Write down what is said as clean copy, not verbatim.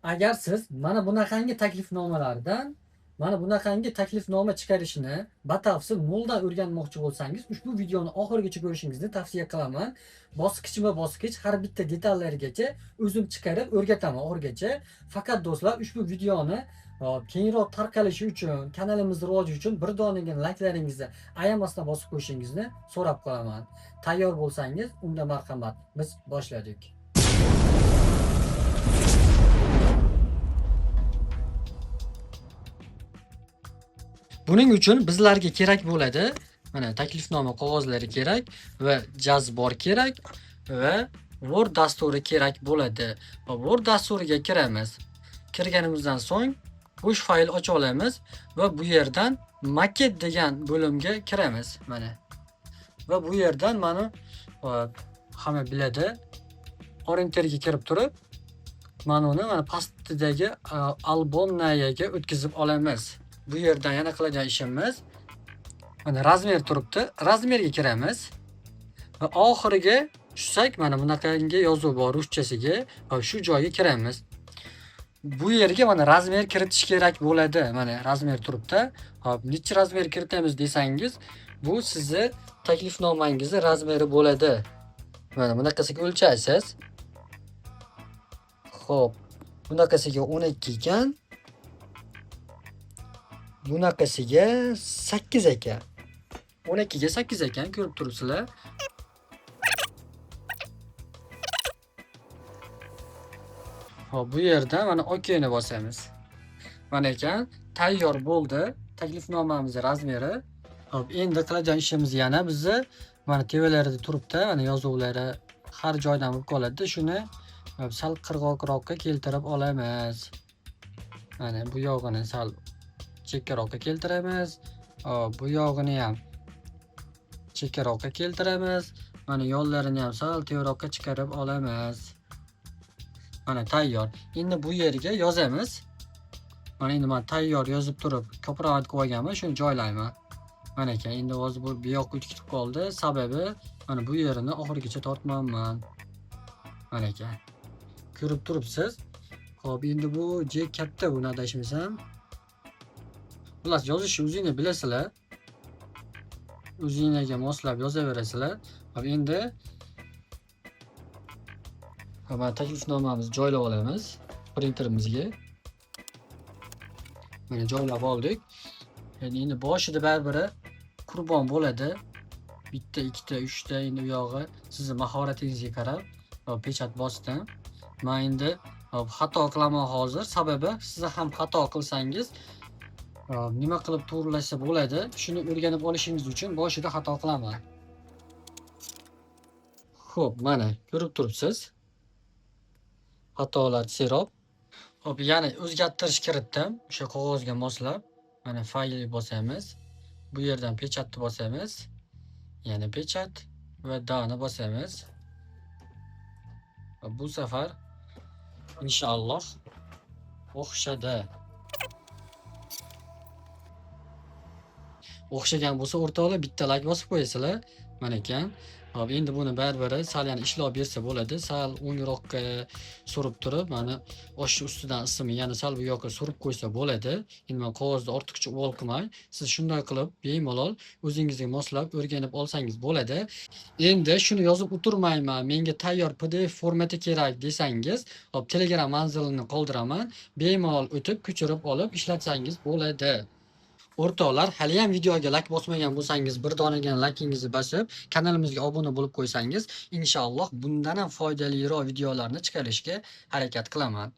Agar siz mana bunaqangi taklifnomalardan mana bunaqangi taklifnoma chiqarishni batafsil noldan o'rganmoqchi bo'lsangiz, ushbu videoni oxirigacha ko'rishingizni tavsiya qilaman. Bosqichma-bosqich har bitta detallarigacha o'zim chiqarib o'rgataman oxirigacha. Faqat do'stlar, ushbu videoni keyinroq tarqalishi uchun, kanalimiz rivoji uchun bir donagina layklaringizni ayamasdan bosib qo'yishingizni so'rab qolaman. Tayyor bo'lsangiz, unda marhamat, biz boshladik. Buning uchun bizlarga kerak bo'ladi, mana taklifnoma qog'ozlari kerak va jazbor kerak va Word dasturi kerak bo'ladi. Va Word dasturiga kiramiz. Kirganimizdan so'ng bo'sh fayl ocha olamiz va bu yerdan maket degan bo'limga kiramiz mana. Va bu yerdan mana hamma biladi, Orienterga kirib turib, mana uni mana pastidagi albomnayaga o'tkazib olamiz. Bu yerdan yana qiladigan ishimiz mana razmer turibdi. Razmerga kiramiz va oxiriga tushsak mana bunaqangi yozuv bor ruschasiga va shu joyga kiramiz. Bu yerga mana razmer kiritish kerak bo'ladi. Mana razmer turibdi. Xo'p, necha razmer kiritamiz desangiz, bu sizni taklifnomangizni razmeri bo'ladi. Mana bunaqasiga o'lchaysiz. Xo'p, bunaqasiga 12 ekan. Bunaqasiga 8 ekan. 12 ga 8 ekan, ko'rib turibsizlar. Xo'p, bu yerda mana OK ni bosamiz. Mana ekan, tayyor bo'ldi taklifnomamiz razmeri. Xo'p, endi qiladigan ishimiz yana bizni mana tevalarida turibdi, mana yozuvlari har joydan bo'lib qoladi. Shuni sal qirg'oqroqqa keltirib olamiz. Mana bu yog'ini sal chekkaroqqa keltiramiz. Hop, bu yog'ini ham chekkaroqqa keltiramiz. Mana yo'llarini ham sal tevaroqqa chiqarib olamiz. Mana tayyor. Endi bu yerga yozamiz. Mana endi men tayyor yozib turib, ko'proq qilib olganman, shuni joylayman. Mana ekan, endi hozir bu yoqqa o'tib ketib qoldi. Sababi mana bu yerini oxirigacha tortmayman. Mana ekan. Ko'rib turibsiz. Xo'p, endi bu J katta, buni adashmasam. Xullas, yozishni o'zingizlar bilasizlar. O'zingizlarga moslab yozaverasizlar. Xo'p, endi mana taklifnomamizni joylab olamiz printerimizga. Mana joylab oldik. Endi boshida baribir qurbon bo'ladi. Bitta, ikkita, uchta, endi u yog'i sizni mahoratingizga qarab pechat bosdim. Men endi xato qilaman hozir. Sababi siz ham xato qilsangiz nima qilib to'g'rilashsa bo'ladi, shuni o'rganib olishingiz uchun boshida xato qilaman. Xo'p, mana ko'rib turibsiz. Xatolar serob. Xo'p, yana o'zgartirish kiritdim. O'sha qog'ozga moslab, mana fayl bosamiz. Bu yerdan pechatni bosamiz. Yana pechat va dani bosamiz. Va bu safar inshaalloh o'xshadi. O'xshagan bo'lsa o'rtoqlar bitta like bosib qo'yasizlar. Mana ekan. Xo'p, endi buni baribir sal yana ishlov bersa bo'ladi. Sal o'ngroqqa surib turib, mana osh ustidan ismi yana sal bu yoqqa surib qo'ysa bo'ladi. Endi men qog'ozni ortiqcha uvol qilmay, siz shunday qilib bemalol o'zingizga moslab o'rganib olsangiz bo'ladi. Endi shuni yozib o'tirmayman, menga tayyor PDF formati kerak desangiz, hop, Telegram manzilini qoldiraman. Bemalol o'tib ko'chirib olib ishlatsangiz bo'ladi. O'rtoqlar, hali ham videoga like bosmagan bo'lsangiz, bir donagina likingizni bosib, kanalimizga obuna bo'lib qo'ysangiz, inshaalloh bundan ham foydaliroq videolarni chiqarishga harakat qilaman.